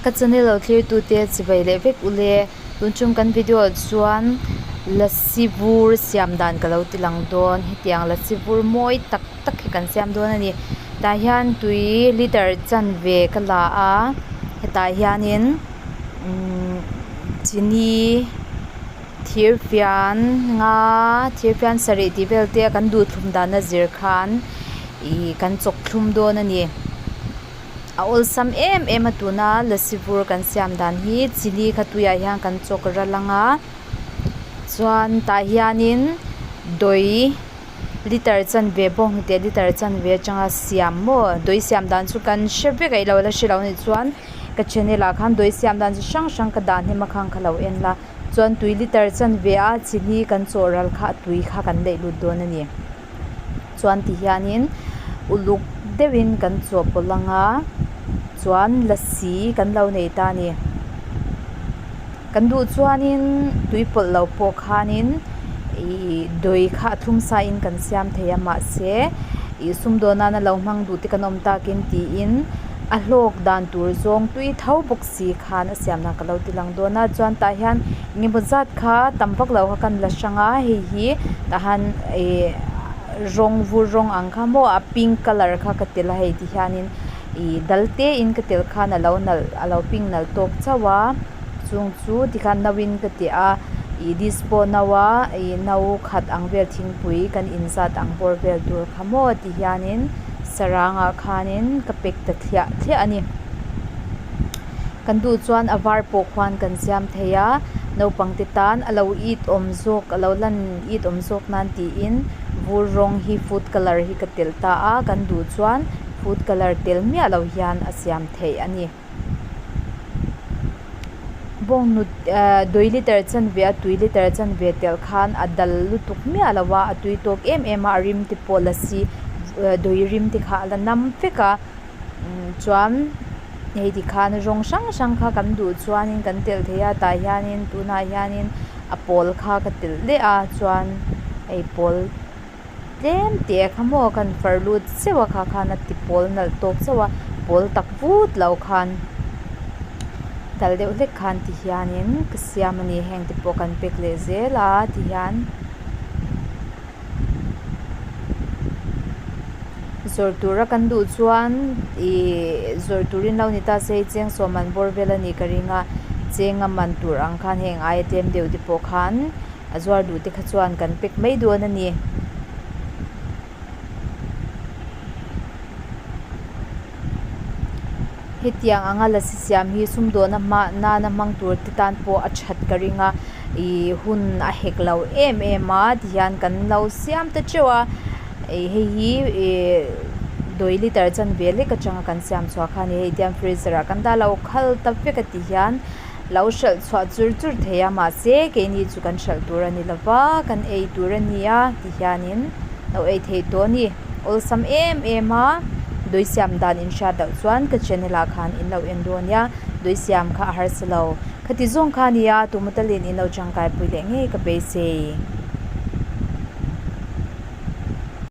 Ka channel lo thlir tute chibai leh vek ule tun tum kan video ah chuan lasi vur siam dan ka lo ti lang dawn hetiang lasi vur mawi tak tak hi kan siam dawn a ni tah hian tui liter chanve ka la a hetah hianin umm chini thir fian nga thir fian sarih tih vel te kan duh thlum dan a zir khan ih kan chawk thlum dawn a ni. A awlsam em em a tuna lasi vur kan siam dan hi chini kha tuiah hian kan chawk ral ang a chuan tah hianin dawi liter chanve bawnghnute liter chanve atanga siam maw dawi siam dan chu kan hre vek a ilo la hre lo anih chuan ka channel ah khan dawi siam dan chi hrang hrang ka dah hnem a khang kha lo en la chuan tui liter chanve a chini kan chawh ral kha a tui kha kan leih lut dawn a ni. Chuan ti hianin uluk deuhin kan chawhpawlh ang a chuan lasi kan lo nei ta a ni. Kan duh chuanin tui pawlh lo pawh khanin ih dawi kha a thlum sain kan siam thei a mahse ih sumdawn nana lo hmang duh te kan awm takin tiin a hlawk dan tur zawng tui tho bawk si khan a siam dan ka lo ti lang dawn a chuan tah hian engemaw zat kha tam vak lo kha kan la hrang a hei hi tah hian ih rawng vur rawng ang kha maw a pink colour kha ka telh a hei ti hianin ih dal te in ka telh khan a lo nalh a lo pink nalh tawk chauh a chung chu tikhan no in ka teh a ih dispo no a ih no khat ang vel thingpui kan in zat ang bawr vel tur kha maw ti hianin sarang ah khanin ka pack ta thliah thliah a ni. Kan duh chuan a var pawh khuan kan siam thei a, naupang te tan a lo it awm zawk a lo lan it awm zawk nan tiin vur rawng hi food colour hi ka telh ta a, kan duh chuan food colour tel miah lo hian a siam theih a ni. Bawnghnut ehh dawi liter chanve a tui liter chanve telh khan a dal lutuk miah lo a, a tui tawk em em a, a rim te pawh lasi dawi rim te kha a la nam vek a. Chuan hei tikhan rawng hrang hrang kha kan duh chuanin kan telh thei a tah hianin tunah hianin a pawl kha ka telh leh a chuan hei pawl tlem teh kha maw kan far lut zeuh a kha khan a ti pawl nalh tawk chauh a pawl tak vut lo khan dal deuh hlek khan ti hianin ka siam a ni heng te pawh kan pack leh zel a ti hian. Zawrh tura kan duh chuan ihh zawrh turin lo ni ta se hei cheng sawm man bawr vel a nih ka ring a cheng a man tur ang khan heng aia tlem deuh te pawh khan a zuar duh te kha chuan kan pack mai dawn a ni. Hetiang anga lasi siam hi sumdawhna hma nana hmang tur te tan pawh a that ka ring a ih hun a hek lo em em a tihian kan lo siam ta teuh a ih hei hi ih dawi liter chanve lek atanga kan siam chhuah kha a ni hei tiang freezer ah kan dah lo khal ta vek a ti hian lo hralh chhuah chur chur thei a mahse keini chu kan hralh tur a ni lo va kan ei tur a ni a ti hianin lo ei thei tawh a ni awlsam em em a dui siam dan in hriat loh chuan ka channel ah khan in lo en dawn nia dui siam kha a harsa lo khati zawng kha a nia tumah talin in lo tangkai pui leh ngei ka beisei.